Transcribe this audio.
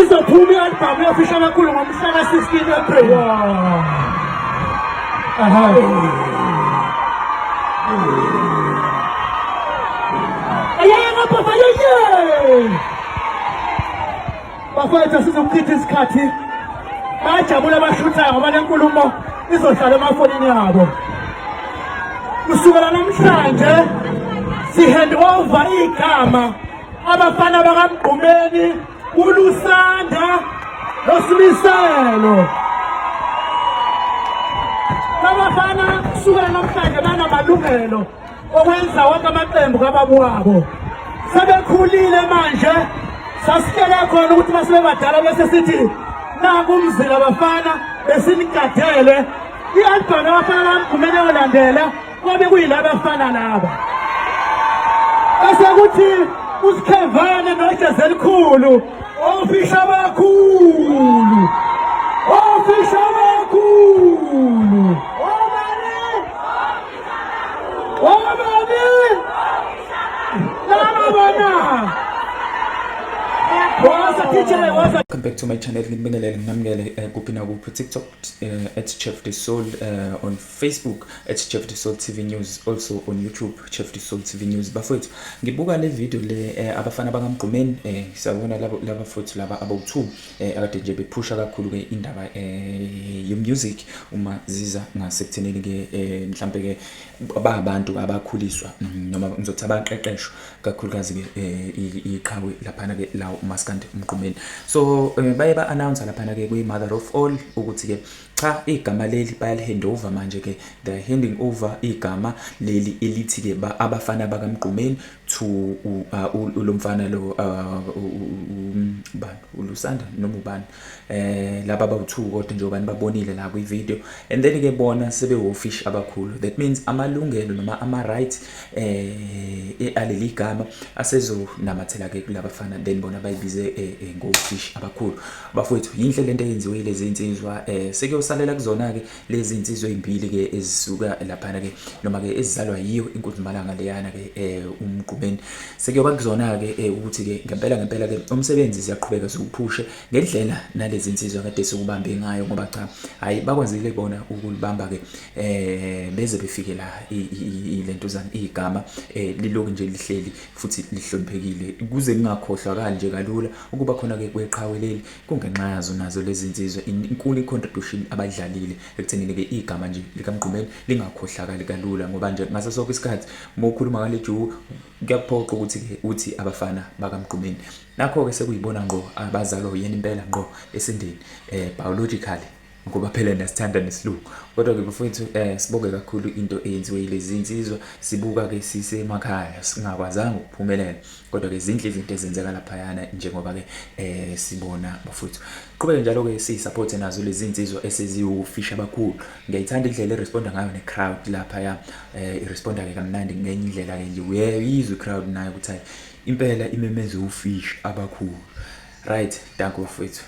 Izophuma i-albhamu yofisha abakhulu ngomhla ka-16 April. Aha. Ayeka baba yeye. Bafowethu asizokuchitha isikhathi. Bayajabula abashuthayo ngoba le nkulumo izohlala emafonini abo. Kusukela namhlanje si-hand over igama abafana bakaMgqumeni uLusanda noSimiselo. Labafana kusukela namhlanje banamalungelo okwenza wonke amaqembu kababa wabo. Sebekhulile manje, sasihlele khona ukuthi masebebadala bese sithi naku umzila bafana besinigadele i-albhamu abafana bamgqumeni eyolandela kwabe kuyilabafana laba bese kuthi usikhevane nojezi elikhulu ofisha abakhulu ofisha abakhulu obani obani laba bona. Welcome back to my channel. Ngibingelele nginamukele kuphi nakuphi TikTok at Chef the Soul, on Facebook at Chef the Soul TV News, also on YouTube Chef the Soul TV News. Bafowethu, ngibuka le video le abafana bakaMgqumeni, siyabona labo laba futhi laba abawu2 akade nje bephusha kakhulu ke indaba ye music uma ziza ngasekuthenini ke mhlambe ke babantu abakhuliswa noma ngizothi abaqeqeshwa kakhulukazi ke iqhawe laphana ke la uMaskandi uMgqumeni. So baye ba announce laphana ke kwi Mother of All ukuthi ke cha, igama leli bayali over manje ke, they are handing over igama leli elithi ke abafana bakaMgqumeni to ulomfana lo bani, uLusanda noma ubani, laba abawu2, kodwa njengoba nibabonile la kwi video. And then ke bona sebewofish abakhulu, that means amalungelo noma ama rights aleli gama asezonamathela ke kulabafana, then bona bayibize ngofish abakhulu. Bafowethu, yinhle lento eyenziwe lezi insizwa. Sekuyosalela kuzona ke lezi insizwa ezimbili ke ezisuka laphana ke noma ke ezizalwa yiyo inkunzimalanga leyana ke uMgqumeni. Sekuyoba kuzona ke ukuthi ke ngempela ngempela ke umsebenzi siyaqhubeka siwuphushe ngendlela nalezi insizwa kade sikubambe ngayo, ngoba cha, hayi, bakwazile bona ukulibamba ke beze befike la ilentuzana igama liloku nje lihleli futhi lihloniphekile kuze kungakhohlwakali nje kalula ukuba khona ke kweqhawe leli. Kungenxa yazo nazo lezi insizwa, inkulu i-contribution abadlalile ekuthenini ke igama nje likaMgqumeni lingakhohlakali kalula, ngoba nje ngaso sonke isikhathi uma ukhuluma ngale juku kuyakuphoqa ukuthi ke uthi abafana bakaMgqumeni. Nakho-ke sekuyibona ngqo abazalwa uyena impela ngqo esendeni biologically, ngoba phela nasithanda nesilungu. Kodwa-ke bafowethu, sibonge kakhulu into eyenziwe yilezi nsizwa. Sibuka-ke sisemakhaya singakwazanga ukuphumelela, kodwa-ke zinhle izinto ezenzeka laphayana njengoba-ke sibona. Bafowethu, qhubeke njalo-ke siyi-supporte nazo lezi nsizwa eseziwufisha abakhulu. Ngiyayithanda indlela eresponda ngayo ne-crowd laphaya, iresponda-ke kamnandi ngenye indlela-ke nje, uyayizwa i-crowd nayo ukuthi hayi impela imemeze ufish abakhulu. Right, danko bafowethu.